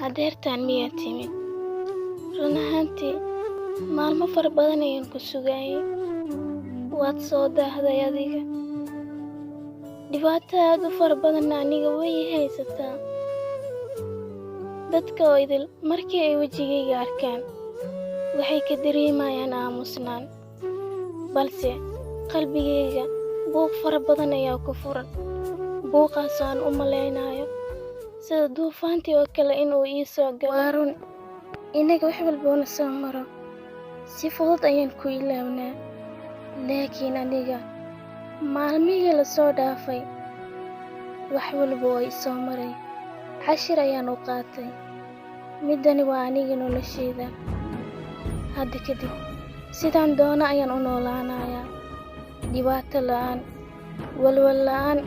Hadeertaan miyaa timid? Run ahaantii, maalmo fara badan ayaan ku sugayay. Waad soo daahday adiga. Dhibaato aad u fara badanna aniga way i haysataa. Dadka oo idil markii ay wejigayga arkaan, waxay ka dareemayaan aamusnaan. Balse qalbigayga buuq fara badan ayaa ku furan. Buuqaas oo aan u malaynayo sida duufaantii oo kale inuu ii soo galo. Waa run, innaga wax walba oo na soo maro si fudud ayaan ku ilaawnaa. Laakiin aniga maalmihii la soo dhaafay, wax walba oo i soo maray cashir ayaan u qaatay. Middani waa aniga noloshayda. Hadda kadib, sidaan doono ayaan u noolaanayaa. Dhibaato la'aan, walwal la'aan.